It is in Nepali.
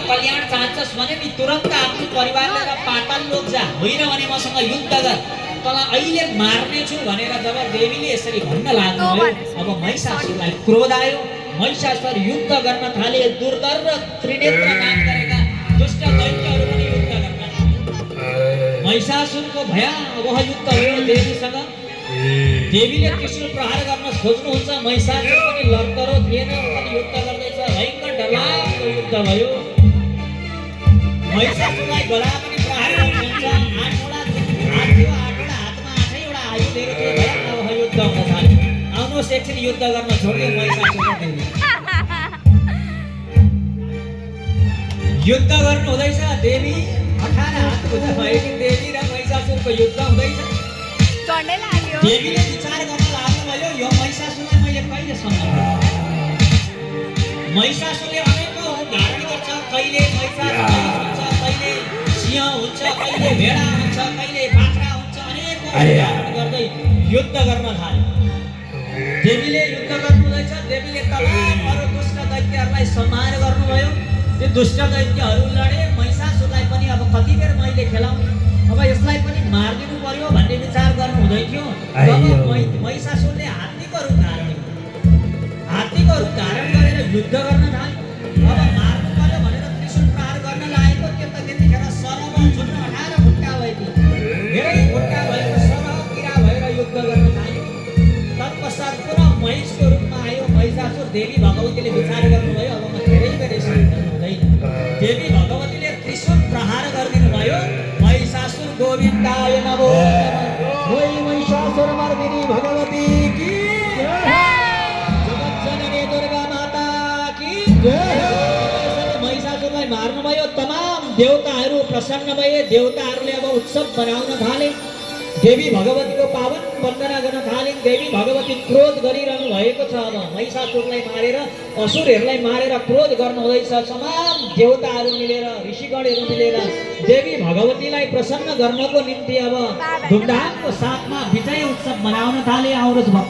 कल्याण चाहन्छस् भने नि तुरन्त आफ्नो परिवार लिएर पाताल लोक जा, होइन भने मसँग युद्ध गर, तँलाई अहिले मार्ने छु भनेर जब देवीले यसरी भन्न लाग्नुभयो, अब महिषासुरलाई क्रोध आयो। महिषासुर युद्ध गर्न थाले। दुर्धर र त्रिनेत्र नाम गरेका दुष्ट दैत्यहरू पनि युद्ध गर्न थाले। महिषासुरको भयावह युद्ध भयो देवीसँग। देवीले त्रिशूल प्रहार गर्न खोज्नुहुन्छ, महिषासुर पनि लड्दरो थिएन, पनि युद्ध गर्दैछ। भयङ्कर डरलाग्दो युद्ध भयो। महिषासुरलाई गला पनि प्रहार गर्नुहुन्छ। 8वटा हात थियो, 8वटा हातमा 8वटा आयुधहरू थियो। भयावह युद्ध हुन थाल्यो। आउनुहोस् एकछिन युद्ध गर्न छोड्यो महिषासुर र देवी। युद्ध गर्नु हुँदैछ। देवी 18 हात भुजा भएकी देवी र महिषासुरको युद्ध हुँदैछ। देवीले विचार गर्न लाग्नुभयो, यो महिषासुरलाई मैले कहिले सम्हाल्नु। महिषासुरले अनेकौं रूप धारण गर्छ, कहिले महिषासुर हुन्छ, कहिले सिंह हुन्छ, कहिले भेडा हुन्छ, कहिले बाख्रा हुन्छ, अनेकौं रूप धारण गर्दै युद्ध गर्न थाल्यो। देवीले युद्ध गर्नुहुँदैछ। देवीले तलब अरू दुष्ट दैत्यहरूलाई संहार गर्नुभयो। त्यो दुष्ट दैत्यहरू लडे। महिषासुरलाई पनि अब कति बेर मैले खेलाउने, अब यसलाई पनि मारिदिनु पर्यो भन्ने विचार गर्नु हुँदै थियो। तब महिषासुरले हात्तीको रूप धारण गर्यो। हात्तीको रूप धारण गरेर युद्ध गर्न थाल्यो। अब मार्नु पर्यो भनेर त्रिशूल प्रहार गर्न लागेको थियो त त्यतिखेर सरह झुन्ड 18 खुट्टा भएको, धेरै खुट्टा भएको सरह किरा भएर युद्ध गर्न थाल्यो। तत्पश्चात पुनः महिषको रूपमा आयो महिषासुर। देवी भगवतीले विचार गर्नुभयो, अब म धेरै बेर यसरी खेल्नु हुँदैन। देवी भगवतीले त्रिशूल प्रहार गरिदिनु भयो। महिषासुर गोविन्दाय नमो नमः। ओइ महिषासुर मर्दिनी भगवती की जय। जगज्जननी दुर्गा माता की जय। महिषासुरलाई मार्नुभयो। तमाम देवताहरू प्रसन्न भए। देवताहरूले अब उत्सव मनाउन थाले। देवी भगवतीको पावन वन्दना गर्न थालिन्। देवी भगवती क्रोध गरिरहनु भएको छ। अब महिषासुरलाई मारेर, असुरहरूलाई मारेर क्रोध गर्नु हुँदैछ। तमाम देवताहरू मिलेर, ऋषिगणहरू मिलेर देवी भगवतीलाई प्रसन्न गर्नको निम्ति अब धुमधामको साथमा विजय उत्सव मनाउन थाले। आउनुहोस् भक्त